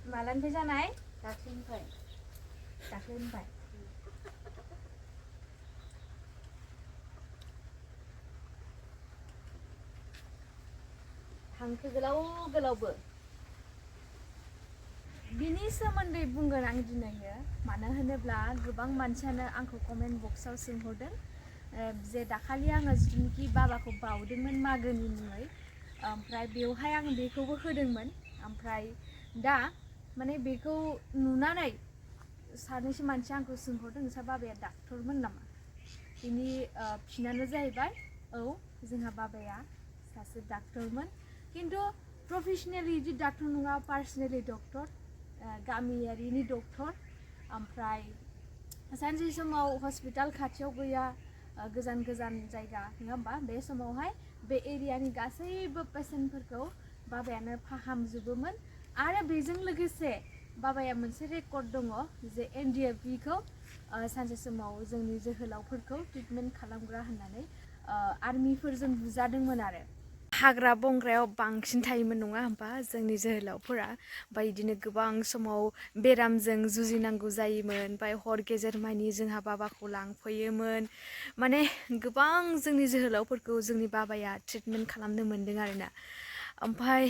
मालानिफ्राय जानाय? दाख्लैनिफ्राय। दाख्लैनिफ्राय। हांखो गोलाव गोलावबो। बिनि सोमोन्दै बुंगोन आं दिनैयो, मानो होनोब्ला गोबां मानसियानो आंखौ कमेन्ट बक्सआव सोंहरदों जे दाखालि आङो जिथुनिखि बाबाखौ बावदोंमोन मागोनि मुङै, ओमफ्राय बेवहाय आं बेखौबो होदोंमोन, ओमफ्राय दा माने बेखौ नुनानै सानैसो मानसिया आंखौ सोंहरदों नोंसा बाबाया डाक्टरमोन नामा? बिनि फिनानो जाहैबाय औ, जोंहा बाबाया सासे डाक्टरमोन, खिन्थु प्रफेसनेलि बिदि डाक्टर नङा, पार्सनेलि डक्टर, गामियारिनि डक्टर। ओमफ्राय सानसे समाव हस्पिटाल खाथियाव गैया, गोजान गोजान जायगा नङा होमबा, बे समावहाय बे एरियानि गासैबो पेसेन्टफोरखौ बाबायानो फाहामजोबोमोन। आरो बेजों लोगोसे बाबाया मोनसे रेकर्ड दङ जे NDFBखौ सानसे समाव जोंनि जोहोलावफोरखौ ट्रिटमेन्ट खालामग्रा होननानै आर्मिफोरजों बुजादोंमोन आरो। हाग्रा बंग्रायाव बांसिन थायोमोन नङा होमबा जोंनि जोहोलावफोरा, ओमफ्राय बिदिनो गोबां समाव बेरामजों जुजिनांगौ जायोमोन, ओमफ्राय हर गेजेरमानि जोंहा बाबाखौ लांफैयोमोन। माने गोबां जोंनि जोहोलावफोरखौ जोंनि बाबाया ट्रिटमेन्ट खालामनो मोन्दों आरोना। ओमफ्राय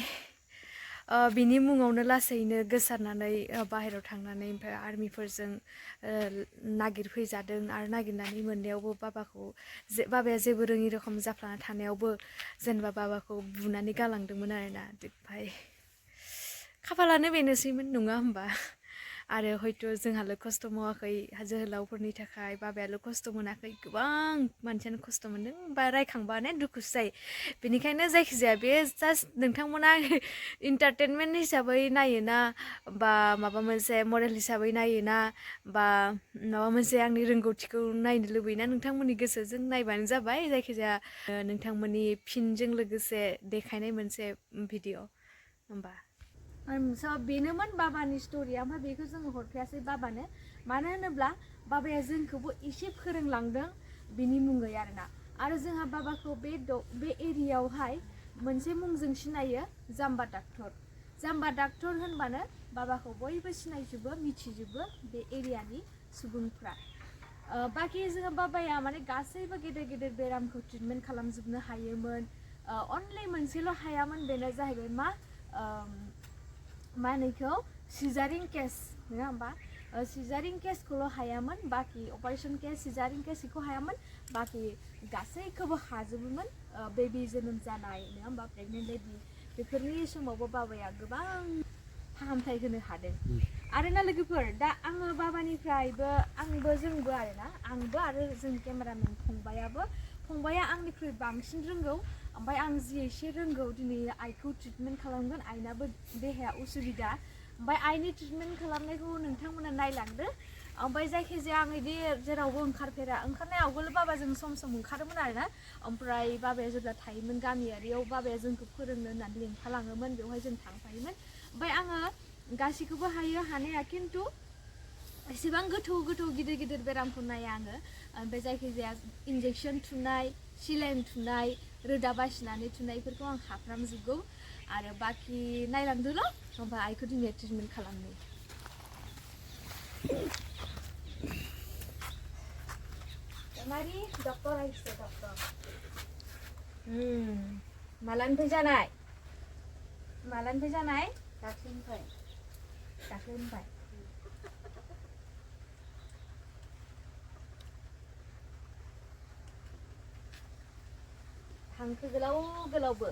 बिनि मुङावनो लासैनो गोसारनानै बाहेरायाव थांनानै ओमफ्राय आर्मिफोरजों नागिरफैजादों, आरो नागिरनानै मोननायावबो बाबाया जेबो रोङि रखम जाफ्लाना थानायावबो जेनेबा बाबाखौ बुनानै गालांदोंमोन आरोना। ओमफ्राय खाफालानो बेनोसैमोन नङा होमबा। आरो हयथ' जोंहाल' खस्थ' मावाखै, जोहोलावफोरनि थाखाय बाबायाल' खस्थ' मोनाखै, गोबां मानसियानो खस्थ' मोन्दों, बा रायखांबानो दुखुसो जायो। बेनिखायनो जायखिजाया बे जास्ट नोंथांमोना इन्टारटेनमेन्ट हिसाबै नायोना, बा माबा मोनसे मरेल हिसाबै नायोना, बा माबा मोनसे आंनि रोंगौथिखौ नायनो लुबैयोना, नोंथांमोननि गोसोजों नायबानो जाबाय। जायखिजाया नोंथांमोननि फिनजों लोगोसे देखायनाय मोनसे भिडिअ होमबा। बेनोमोन बाबानि स्ट'रिया, ओमफ्राय बेखौ जोङो हरफायासै बाबानो, मानो होनोब्ला बाबाया जोंखौबो एसे फोरोंलांदों बिनि मुङै आरोना। आरो जोंहा बाबाखौ बे एरियायावहाय मोनसे मुंजों सिनायो, जाम्बा डाक्टर। जाम्बा डाक्टर होनबानो बाबाखौ बयबो सिनायजोबो, मिथिजोबो बे एरियानि सुबुंफ्रा। बाखि जोंहा बाबाया माने गासैबो गेदेर गेदेर बेरामखौ ट्रिटमेन्ट खालामजोबनो हायोमोन। अनलि मोनसेल' हायामोन, बेनो जाहैबाय मा होनो बेखौ सिजारिं केस नङा होमबा। सिजारिं केसखौल' हायामोन, बाखि अपारेशन केस, सिजारिं केस बेखौ हायामोन, बाखि गासैखौबो हाजोबोमोन। बेबि जोनोम जानाय नङा होमबा, प्रेगनेन्ट लेडि, बेफोरनि समावबो बाबाया गोबां फाहामथाय होनो हादों आरोना लोगोफोर। दा आङो बाबानिफ्रायबो जोंबो आरोना, आंबो आरो जोंनि केमेरामेन फंबाया आंनिख्रुइ बांसिन रोंगौ। ओमफ्राय आं जि एसे रोंगौ, दिनै आइखौ ट्रिटमेन्ट खालामगोन, आइनाबो देहाया उसुबिदा, ओमफ्राय आइनि ट्रिटमेन्ट खालामनायखौ नोंथांमोना नायलांदो। ओमफ्राय जायखिजाया आं बिदि जेरावबो ओंखारनाय आवगोल बाबाजों सम सम ओंखारोमोन आरोना। ओमफ्राय बाबाया जेब्ला थायोमोन गामियारियाव, बाबाया जोंखौ फोरोंनो होननानै लिंफालाङोमोन, बेवहाय जों थांफायोमोन। ओमफ्राय आङो गासैखौबो हायो हानाया, खिन्थु एसेबां गोथौ गिदिर गिदिर बेरामखौ नाया आङो। ओमफ्राय जायखिजाया इन्जेक्सन थुनाय, सिलाइन थुनाय, रोदा बासिनानै थुनायफोरखौ आं हाफ्रामजोबगौ। आरो बाखि नायलांदोल', ओमफ्राय आइखौ दिनै ट्रिटमेन्ट खालामनो। मारि डक्टर आइसो डक्टर। मालानिफ्राय जानाय? दाख्लैनिफ्राय। हांखो गोलाव गोलावबो।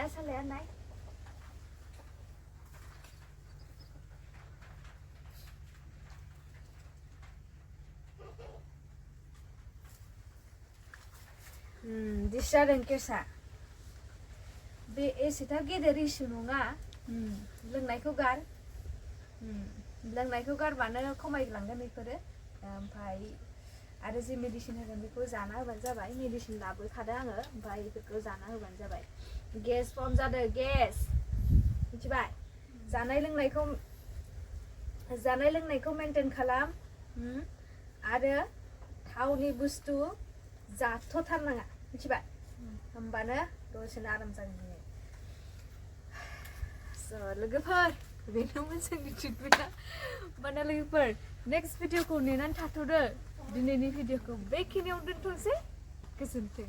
सालाया नाय। दिस जादों केसा। बे एसेथार गेदेर इस्यु नङा, लोंनायखौ गार लोंनायखौ गारबानो खमायलांगोन बेफोरो ओमफ्राय आरो जे मेडिसिन होगोन बेखौ जाना होबानो जाबाय मेडिसिन लाबोखादों आङो ओमफ्राय बेफोरखौ जाना होबानो जाबाय गेस फर्म जादों गेस मिथिबाय जानाय लोंनायखौ मेनटेन खालाम आरो थावनि बुस्थु जाथ'थारनाङा मिथिबाय होमबानो दसेनो आराम जागोन लोगोफोर बेनोमोन जोंनि ट्रिटमेन्टआ होमबाना लोगोफोर नेक्स्ट भिडिअखौ नेनानै थाथ'दो दिनैनि भिडिअखौ बेखिनियाव दोनथ'नोसै गोजोन्थों